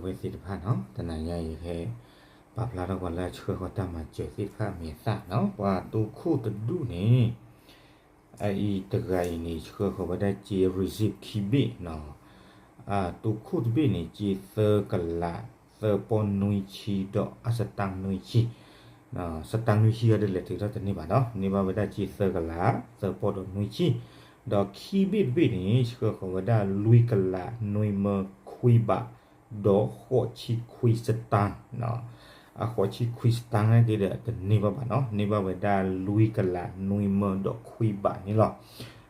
ဝဲသ့ၣ်တဖၣ်နီၤ, တနၤညါအံၤယဟဲ ပာ်ဖျါထီၣ်ပှၤလၢအဆှၢဃီၤတၢ်မၤစၢၤသ့ၣ်တဖၣ်အမံၤအသၣ်နီၤ, ပှၤတိခိၣ်တဒူၣ်န့ၣ် အအံၤတဂၤအံၤန့ၣ် ဆှၢဃီၤဝဲဒၣ်စ့ receipt ခံဘ့ၣ်နီၤ, တိခိၣ်တဘ့ၣ်န့ၣ် စ့သၢကလး သၢပီၢ်နွံဆံ ဒီးအစတၢ်နွံဆံ စတၢ်နွံဆံအံၤဒ်လဲၣ်ထုးထီၣ်တန့ၢ်ဘၣ်နီၤ, န့ၢ်ဘၣ်ဝဲဒၣ်စ့သၢကလး သၢပီၢ်ဒီးနွံဆံ, ဒီးခံဘ့ၣ်တဘ့ၣ်န့ၣ် ဆှၢဃီၤဝဲဒၣ်လွံၢ်ကလးနွံမၢခွံဘး ဒီးဃိးဆံခွံစတၢ်, အဃိးဆံခွံစတၢ်န့ၣ်က့ဒီးတန့ၢ်ဘၣ်ဘၣ်နီၤ, န့ၢ်ဘၣ်ဝဲဒၣ်လွံၢ်ကလးနွံမၢဒီးခွံဘးန့ၣ်လီၤ.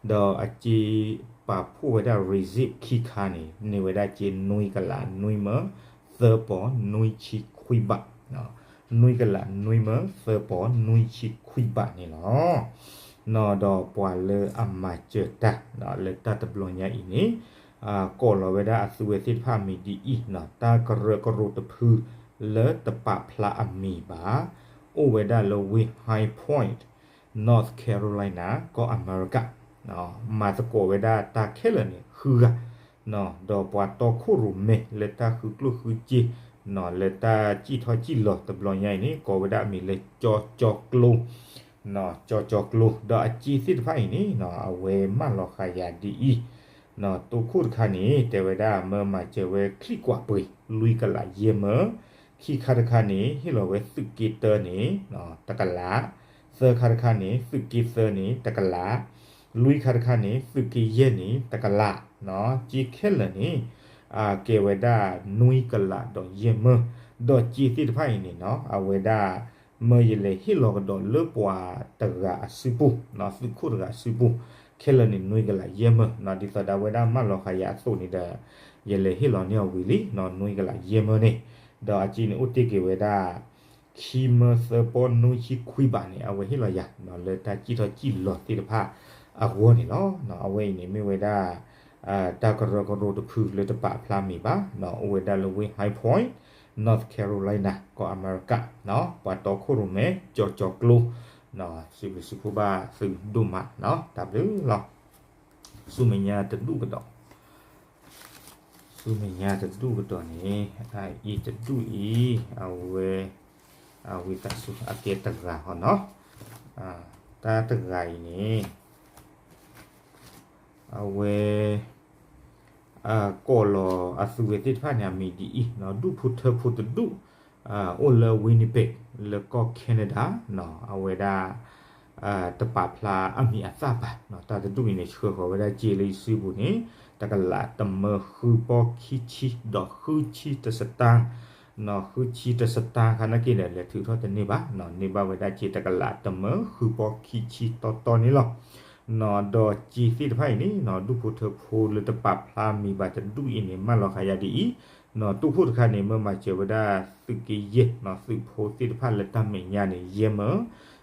ဒီးအစ့ပာ်ဖှိၣ်ဝဲဒၣ် receipt ခံခါန့ၣ် န့ၢ်ဝဲဒၣ်စ့နွံကလးနွံမၢ သၢပီၢ်နွံဆံခွံဘး နွံကလးနွံမၢ သၢပီၢ်နွံဆံခွံဘးန့ၣ်လီၤ. နီၤဒီးပှၤလၢအမၤစၢၤတၢ် လၢတၢ်တဘျီညါအံၤန့ၣ် ကိးလီၤဝဲဒၣ်အသုဝဲသ့ၣ်တဖၣ်အမံၤဒ်အံၤ, တၢ်ကရၢကရိတဖု လၢတပာ်ဖျါအမံၤဘၣ် အိၣ်ဝဲဒၣ်လၢဝ့ၢ် High Point, North Carolina ကီၢ်အမဲရကၤ, မၤသကိးဝဲဒၣ်တၢ်ခဲလၢာ်န့ၣ်ဃုဂၤ ဒီးပှၤတီခိၣ်ရိၣ်မဲလၢတၢ်ဃုကျိၣ်ဃုစ့ လၢတၢ်စံၣ်ထီၣ်စံၣ်လီၤတဘျီညါအံၤန့ၣ် ကိးဝဲဒၣ်အမံၤလၢကၠီကၠီကျိ ကၠီကၠီကျိ ဒီးအစ့သ့ၣ်တဖၣ်အံၤန့ၣ် အဝဲမၢလီၤဃာ်ယၤဒ်အံၤ, တိခိၣ်တခါန့ၣ် တဲဝဲဒၣ်မၢမၤစၢၤဝဲချံၣ်ကွးပှ့ၤ လွံၢ်ကလးယဲၢ်မၢ, ခံခါတခါန့ၣ် ဟ့ၣ်လီၤဝဲသုးက့တၢန့ၣ် တကလး, သၢခါတခါန့ၣ် သုးက့သၢန့ၣ် တကလး, လွံၢ်ခါတခါန့ၣ် သုးက့ယဲၢ်န့ၣ် တကလး, စ့ခဲလၢာ်န့ၣ် ကဲဝဲဒၣ်နွံကလးဒီးယဲၢ်မၢ, ဒီးစ့သ့ၣ်တဖၣ်အံၤန့ၣ်နီၤ အဝဲဒၣ် မၢယလဲၤဟ့ၣ်လီၤကဒီးလၢပှၤတဂၤအစုပူၤ, သုးခိၣ်တဂၤအစုပူၤ, ခဲလၢာ်န့ၣ်နွံကလးယဲၢ်မၢ, ဒ်သိးဒီးအဝဲဒၣ်မၢလီၤဃာ်ယၤအသိးန့ၣ်ဒီး ယလဲၤဟ့ၣ်လီၤန့ၢ်အီၤဝံၤလံ နွံကလးယဲၢ်မၢန့ၣ်, ဒီးအစ့န့ၣ်အိၣ်တ့ၢ်က့ၤဝဲဒၣ် ခံမၢသၢပီၢ်နွံဆံခွံဘးန့ၣ် အဝဲဟ့ၣ်လီၤယၤ လၢတၢ်စံၣ်ထီၣ်စံၣ်လီၤသ့ၣ်တဖၣ်အဂီၢ်န့ၣ်လီၤ. အဝဲအံၤန့ၣ်မ့ၢ်ဝဲဒၣ် တၢ်ကရၢကရိတဖုလၢတပာ်ဖျါမံၤဘၣ်, အိၣ်ဝဲဒၣ်လၢဝ့ၢ် High Point, North Carolina ကီၢ်အမဲရကၤ, ပှၤတီခိၣ်ရိၣ်မဲ ကၠီကၠီကျိ, စံးဘျုးစံးဖှိၣ်ဘၣ်သုဒိၣ်မး, တၢ်ဘျုးလီၤ. ဆူမဲာ်ညါတဒူၣ်ကဒီး ဆူမဲာ်ညါတဒူၣ်ကဒီးန့ၣ် အအံၤတဒူၣ်အံၤ အဝဲ ဝံသးစူၤ အကဲတဂၤဟီနီၤ, တၢ်တဂၤအံၤန့ၣ် အဝဲ ကိးလီၤအသုဝဲသ့ၣ်တဖၣ်န့ၣ် အမံၤဒ်အံၤ, ဒူၣ်ဖိထၢဖိတဒူၣ် အိၣ်လၢ Winnipeg လၢကီၢ် Canada, အဝဲဒၣ် တပာ်ဖျါအမံၤအသၣ်ဘၣ်, တၢ်တဒူၣ်အံၤန့ၣ် ဆှၢဃီၤဝဲဒၣ်စ့လၢယစုပူၤန့ၣ် တကလးတမၢဃုပီၢ်ခံဆံ ဒီးဃုဆံတစတၢ်, ဃုဆံတစတၢ်ခါနာ်က့ဒီး လဲၤထုးထီၣ်တန့ၢ်ဘၣ်, န့ၢ်ဘၣ်ဝဲဒၣ်စ့တကလးတမၢဃုပီၢ်ခံဆံတီတီန့ၣ်လီၤ. ဒီးစ့သ့ၣ်တဖၣ်အံၤန့ၣ် ဒူၣ်ဖိထၢဖိလၢတပာ်ဖျါမံၤဘၣ်တဒူၣ်အံၤန့ၣ် မၢလီၤဃာ်ယၤဒ်အံၤ, တိခိၣ်တခါန့ၣ် မၢမၤစၢၤဝဲဒၣ်သုးက့ယဲၢ် သုးဖိသ့ၣ်တဖၣ်လၢတၢ်မဲာ်ညါန့ၣ် ယဲၢ်မၢ,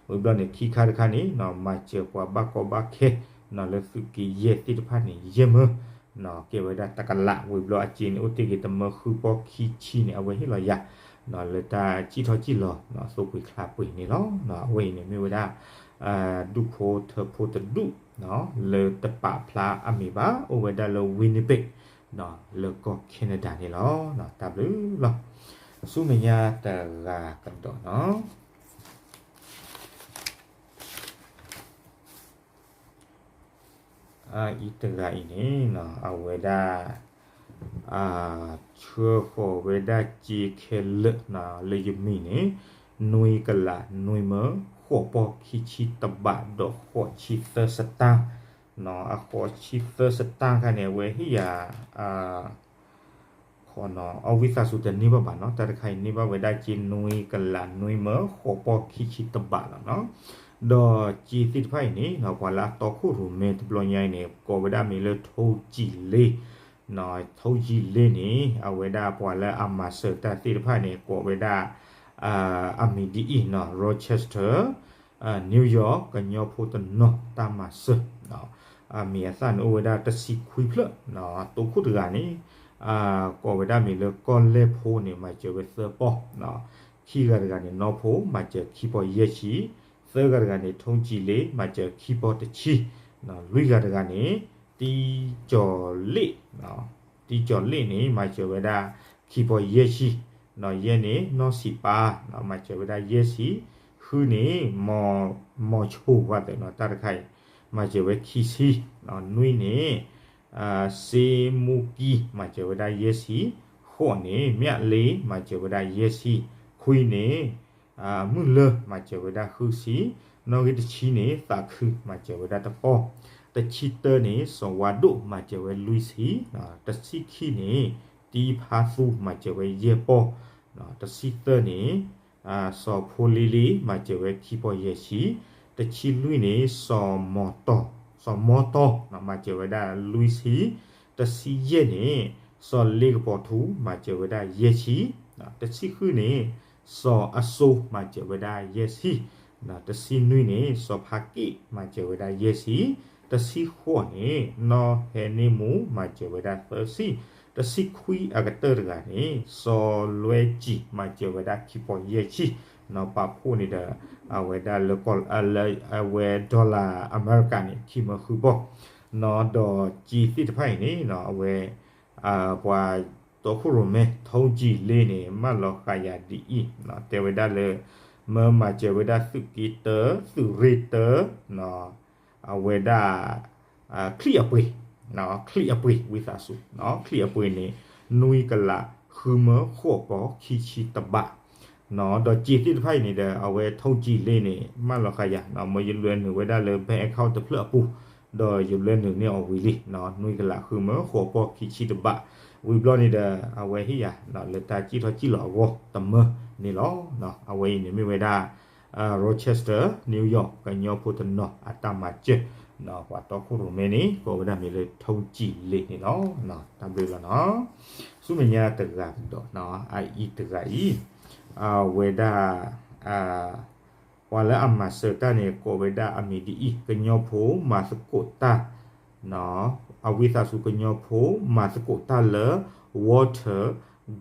ဝံၤဘျီန့ၣ် ခံခါတခါန့ၣ် မၤစၢၤပှၤဘၣ်ကီဘၣ်ခဲ လၢသုးက့ယဲၢ်သ့ၣ်တဖၣ်န့ၣ် ယဲၢ်မၢ, ကဲဝဲဒၣ်တကလး, ဝံၤဘျီအစ့န့ၣ် အိၣ်တ့ၢ်က့ၤတမၢဃုပီၢ်ခံဆံန့ၣ် အဝဲဟ့ၣ်လီၤယၤ လၢတၢ်စံၣ်ထီၣ်စံၣ်လီၤ သိပှ့ၤချါပှ့ၤန့ၣ်လီၤ. အဝဲအံၤန့ၣ်မ့ၢ်ဝဲဒၣ် ဒူၣ်ဖိထၢဖိတဒူၣ် လၢတပာ်ဖျါအမံၤဘၣ် အိၣ်ဝဲဒၣ်လၢ Winnipeg လၢကီၢ် Canada န့ၣ်လီၤ. တၢ်ဘျုးလီၤ. ဆူမဲာ်ညါတဂၤကဒီးနီၤ အအံၤတဂၤအံၤန့ၣ် အဝဲဒၣ် ဆှၢဃီၤဝဲဒၣ်စ့ခဲလၢာ် လၢယမံၤန့ၣ် နွံကလးနွံမၢ ဃိးပီၢ်ခံဆံတဘး ဒီးဃိးဆံသၢစတၢ်, အဃိးဆံသၢစတၢ်ခါန့ၣ် အဝဲဟ့ၣ်ယၤ အဝံသးစူၤတန့ၢ်ဘၣ်ဘၣ်နီၤ, တၢ်တခါအံၤန့ၢ်ဘၣ်ဝဲဒၣ်စ့နွံကလးနွံမၢ ဃိးပီၢ်ခံဆံတဘးလီၤနီၤ. ဒီးစ့သ့ၣ်တဖၣ်အံၤန့ၣ် ပှၤလၢအတီခိၣ်ရိၣ်မဲတဘျီညါအံၤန့ၣ် ကိးဝဲဒၣ်မ့ၢ်လၢ ထိၣ်ကံၤလ့, ထိၣ်ကံၤလ့န့ၣ် အဝဲဒၣ်ပှၤလၢအမၤစၢၤတၢ်သ့ၣ်တဖၣ်န့ၣ် ကိးဝဲဒၣ် အမံၤဒ်အံၤနီၤ Rochester, New York ကညီဖိတနီၤတၢ်မၤစၢၤ အမံၤအသၣ်န့ၣ်အိၣ်ဝဲဒၣ်တဆံခွံဖျၢၣ်, တိခိၣ်တဂၤန့ၣ် ကိးဝဲဒၣ်မ့ၢ်လၢကီၢ်လဲၢ်ဖိန့ၣ် မၤစၢၤဝဲသၢပီၢ်, ခံဂၤတဂၤန့ၣ် နီၢ်ဖိ မၤစၢၤခံပီၢ်ယဲၢ်ဆံ, သၢဂၤတဂၤန့ၣ် ထိၣ်ကံၤလ့ မၤစၢၤခံပီၢ်တဆံ, လွံၢ်ဂၤတဂၤန့ၣ် တံကၠီၤလ့ၣ်, တံကၠီၤလ့ၣ်န့ၣ် မၤစၢၤဝဲဒၣ် ခံပီၢ်ယဲၢ်ဆံ, ယဲၢ်န့ၣ် နီၢ်ဆံးပၢ် မၤစၢၤဝဲဒၣ်ယဲၢ်ဆံ, ဃုန့ၣ် မီၤဆိၣ်ဝါသၢနီၤ တၢ်တခါအံၤ မၤစၢၤဝဲခံဆံ, နွံန့ၣ် စ့မူကံ မၤစၢၤဝဲဒၣ်ယဲၢ်ဆံ, ဃိးန့ၣ် မၠၣ်လ့ မၤစၢၤဝဲဒၣ်ယဲၢ်ဆံ, ခွံန့ၣ် မုၢ်လၢ မၤစၢၤဝဲဒၣ်ဃုဆံ, နီၣ်ဂံၢ်တဆံန့ၣ် သးခု မၤစၢၤဝဲဒၣ်တပီၢ်, တဆံတၢန့ၣ် စီၤဝါဒိၣ် မၤစၢၤဝဲလွံၢ်ဆံ, တဆံခံန့ၣ် တံဖါသူ မၤစၢၤဝဲယဲၢ်ပီၢ်, တဆံသၢန့ၣ် စီၤဖိလ့လ့ မၤစၢၤဝဲခံပီၢ်ယဲၢ်ဆံ, တဆံလွံၢ်န့ၣ် စီၤမီၤတီၢ်, စီၤမီၤတီၢ် မၤစၢၤဝဲဒၣ်လွံၢ်ဆံ, တဆံယဲၢ်န့ၣ် စီၤလ့ကပီၤထူ မၤစၢၤဝဲဒၣ်ယဲၢ်ဆံ, တဆံဃုန့ၣ် စီၤအစိ မၤစၢၤဝဲဒၣ်ယဲၢ်ဆံ, တဆံနွံန့ၣ် စီၤဖါက့ၣ် မၤစၢၤဝဲဒၣ်ယဲၢ်ဆံ, တဆံဃိးန့ၣ် နီၢ်ဟဲန့ၢ်မူ မၤစၢၤဝဲဒၣ်သၢဆံ, တဆံခွံအကတၢၢ်တဂၤန့ၣ် စီၤလွဲကံ မၤစၢၤဝဲဒၣ်ခံပီၢ်ယဲၢ်ဆံ, ပာ်ဖှိၣ်န့ၣ်ဒီး အဝဲဒၣ်လၢ လၢအဝဲ dollar အမဲရကၤန့ၣ် ခံမၢဃုပီၢ်, ဒီးစ့သ့ၣ်တဖၣ်အံၤန့ၣ် အဝဲ ပှၤတီခိၣ်ရိၣ်မဲ ထိၣ်ကံၣ်လ့န့ၣ် မၢလီၤဃာ်ယၤဒ်အံၤ, တဲဝဲဒၣ်လၢ မၢမၤစၢၤဝဲဒၣ်သုးက့တၢ သုးရ့ၣ်တၢ အဝဲဒၣ် ချံၣ်အပှ့ၤ, ချံၣ်အပှ့ၤ ဝံသးစူၤ, ချံၣ်အပှ့ၤန့ၣ် နွံကလးဃုမၢဃိးပီၢ်ခံဆံတဘး, ဒီးစ့သ့ၣ်တဖၣ်အံၤန့ၣ်ဒီး အဝဲထိၣ်ကံၣ်လ့န့ၣ် မၢလီၤဃာ်ယၤ, မၢယလဲၤနုာ်ဝဲဒၣ်လၢ bank account တဖျၢၣ်အပူၤ, ဒီးယလဲၤနုာ်န့ၢ်အီၤဝံၤလံ, နွံကလးဃုမၢဃိးပီၢ်ခံဆံတဘး, ဝံၤဘျီန့ၣ်ဒီး အဝဲဟ့ၣ်ယၤ လၢတၢ်စံၣ်ထီၣ်စံၣ်လီၤအဂီၢ်တမၢန့ၣ်လီၤ. အဝဲအံၤန့ၣ်မ့ၢ်ဝဲဒၣ် Rochester New York ကညီဖိတနီၤအတၢ်မၤစၢၤ, ပှၤတီခိၣ်ရိၣ်မဲန့ၣ် ကိးဝဲဒၣ်မ့ၢ်လၢထိၣ်ကံၣ်လ့န့ၣ်လီၤ. တၢ်ဘျုးလီၤနီၤ. ဆူမဲာ်ညါတဂၤကဒီးနီၤ အအံၤတဂၤအံၤ အဝဲဒၣ် ပှၤလၢအမၤစၢၤတၢ်န့ၣ် ကိးဝဲဒၣ်အမံၤဒ်အံၤ, ကညီဖိမၤသကိးတၢ်, အဝံသးစူၤကညီဖိမၤသကိးတၢ်လၢ Walter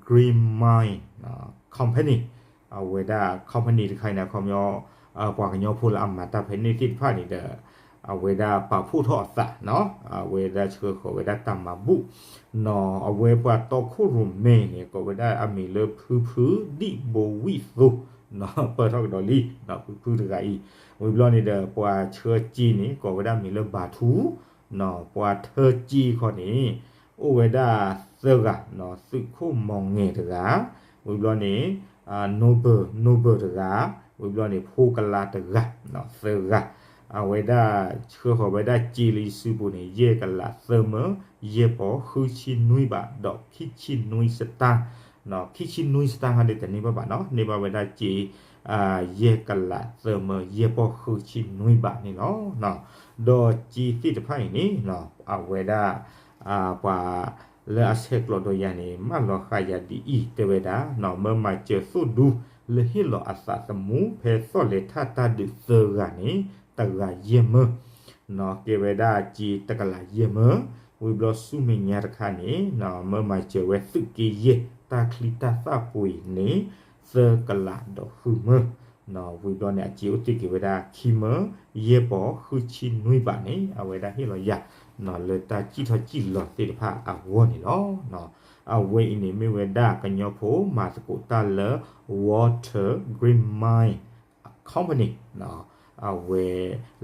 Green Mine Company, အဝဲဒၣ် company တခါအံၤန့ၣ် အခီပညီ ပှၤကညီဖိလၢအမၤတၢ်ဖဲန့ၣ်သ့ၣ်တဖၣ်န့ၣ်ဒီး အဝဲဒၣ်ပာ်ဖှိၣ်ထီၣ်အသးနီၤ, အဝဲဒၣ်ဆှၢဃီၤဝဲဒၣ်တၢ်မၤဘူၣ်နီၤ, အဝဲပှၤတီခိၣ်ရိၣ်မဲန့ၣ် ကိးဝဲဒၣ်အမံၤလၢဖုဖုဒံၣ်ဘိဝံၣ်သိနီၤ, ပၢၢ်ထီၣ်ကဒီးလံနီၤ ဖုဖုတဂၤအံၤ, ဝံၤဘျီန့ၣ်ဒီး ပှၤဆှၢစ့န့ၣ် ကိးဝဲဒၣ်မံၤလၢဘၤထူ ပှၤထၢစ့ခီန့ၣ် အိၣ်ဝဲဒၣ်သၢဂၤနီၤ, သုးခိၣ်မီၤငဲၤတဂၤ, ဝံၤဘျီန့ၣ် နိဘၢၣ် နိဘၢၣ်တဂၤ, ဝံၤဘျီန့ၣ် ဖိကလါတဂၤ သၢဂၤ, အဝဲဒၣ်ဆှၢဃီၤဝဲဒၣ်စ့လၢယစုပူၤန့ၣ် ယဲၢ်ကလးသၢမၢ ယဲၢ်ပီၢ်ဃုဆံနွံဘး ဒီးခံဆံနွံစတၢ်, ခံဆံနွံစတၢ်ဟါဒီးတန့ၢ်ဘၣ်ဘၣ်နီၤ, န့ၢ်ဘၣ်ဝဲဒၣ်စ့ ယဲၢ်ကလးသၢမၢ ယဲၢ်ပီၢ်ဃုဆံနွံဘးန့ၣ်လီၤ. ဒီးစ့သ့ၣ်တဖၣ်အံၤန့ၣ် အဝဲဒၣ် ပှၤလၢအဆဲးကျိးဒီးယၤန့ၣ် မၢလီၤဃာ်ယၤဒ်အံၤ တဲဝဲဒၣ် မၢမၤစၢၤသိၣ်ဒူ လၢဟ့ၣ်လီၤအသးသမူ ဖဲသီၣ်လဲၤထၣ်တၢ်ဒုးသၢဂၤန့ၣ် တဂၤယဲၢ်မၢ ကဲဝဲဒၣ်စ့တကလးယဲၢ်မၢ, ဝံၤဘျီဆူမဲာ်ညါတခါန့ၣ် မၢမၤစၢၤဝဲသုးက့ယဲၢ် တၢ်ချံတၢ်သၣ်ပှ့ၤန့ၣ် သၢကလးဒီးဃုမၢ, ဝံၤဘျီန့ၣ် အစ့အိၣ်တ့ၢ်က့ၤဝဲဒၣ်ခံမၢ ယဲၢ်ပီၢ်ဃုဆံနွံဘးန့ၣ် အဝဲဒၣ်ဟ့ၣ်လီၤယၤ လၢတၢ်စံၣ်ထီၣ်စံၣ်လီၤသ့ၣ်တဖၣ်အဂီၢ်န့ၣ်လီၤ. အဝဲအံၤန့ၣ်မ့ၢ်ဝဲဒၣ်ကညီဖိမၤသကိးတၢ်လၢ Walter Green Mine Company အဝဲ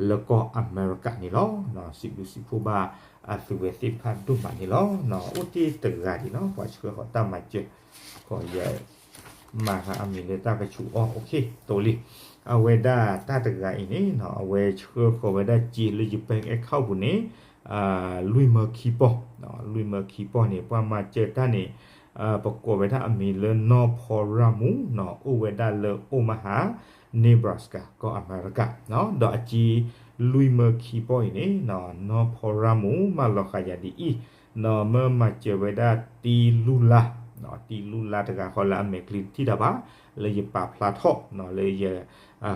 လၢကီၢ်အမဲရကၤန့ၣ်လီၤ. စံးဘျုးစံးဖှိၣ်ဘၣ်အသုဝဲသ့ၣ်တဖၣ်ဒိၣ်မးန့ၣ်လီၤ. အိၣ်တ့ၢ်တဂၤဒံးနီၤ ပှၤဆှၢဃီၤတၢ်မၤစၢၤ ကီးယဲ မၤဃာ်အမံၤလၢတၢ်ကဆူးအီၤ အိၣ်ခ့ တိလံ. အဝဲဒၣ်တၢ်တဂၤအံၤန့ၣ် အဝဲဆှၢဃီၤဝဲဒၣ်စ့လၢယ bank account ပူၤန့ၣ် လွံၢ်မၢခံပီၢ်, လွံၢ်မၢခံပီၢ်န့ၣ် ပှၤမၤစၢၤတၢ်န့ၣ် ပကိးဝဲဒၣ်အမံၤလၢနီၢ်ဖီရၣ်မူနီၤ အိၣ်ဝဲဒၣ်လၢ Omaha Nebraska ကီၢ်အမဲရကၤ, ဒီးအစ့လွံၢ်မၢခံပီၢ်အံၤန့ၣ် နီၢ်ဖီရၣ်မူမၢလီၤဃာ်ယၤဒ်အံၤ, နီၢ်မၢမၤစၢၤဝဲဒၣ်တံလူလါ, တံလူလါတဂၤဃီလၢအမဲာ်ချံတထံၣ်တၢ်ဘၣ်, လၢယပာ်ဖျါထီၣ် လၢယ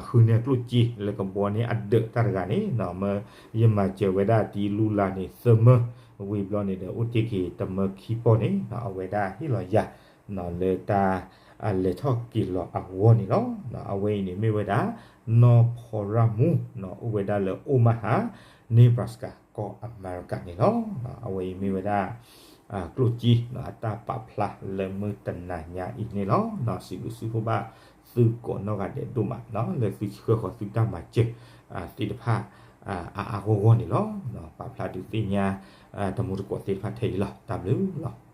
ဃုန့ၢ်ကျိၣ်စ့လၢကဘီန့ၢ်အဒၢးတၢ်တဂၤန့ၣ် မၢယမၤစၢၤဝဲဒၣ်တံလူလါန့ၣ် သၢမၢ, ဝံၤဘျီန့ၣ်ဒီး အိၣ်တ့ၢ်က့ၤတမၢခံပီၢ်န့ၣ် အဝဲဒၣ်ဟ့ၣ်လီၤယၤ လၢတၢ်လဲၤထီၣ်က့ၤလီၤအဂီၢ်န့ၣ်လီၤ. အဝဲအံၤန့ၣ်မ့ၢ်ဝဲဒၣ် နီၢ်ဖီရၣ်မူ အိၣ်ဝဲဒၣ်လၢ Omaha Nebraska ကီၢ်အမဲရကၤန့ၣ်လီၤ. အဝဲအံၤမ့ၢ်ဝဲဒၣ် ကျိၣ်စ့အတၢ်ပာ်ဖျါလၢမုၢ်တနၤညါအံၤန့ၣ်လီၤ. စံးဘျုးစံးဖှိၣ်ဘၣ်သုကိးနီၢ်ဂၤဒဲးဒိၣ်မး လၢသုဆှၢဃီၤသုတၢ်မၤစၢၤ သ့ၣ်တဖၣ် အါအါဂီၢ်ဂီၢ်န့ၣ်လီၤ. ပာ်ဖျါဒုးသ့ၣ်ညါ တမူတကိးသ့ၣ်တဖၣ်ထဲအံၤလီၤ. တၢ်ဘျုးလီၤ.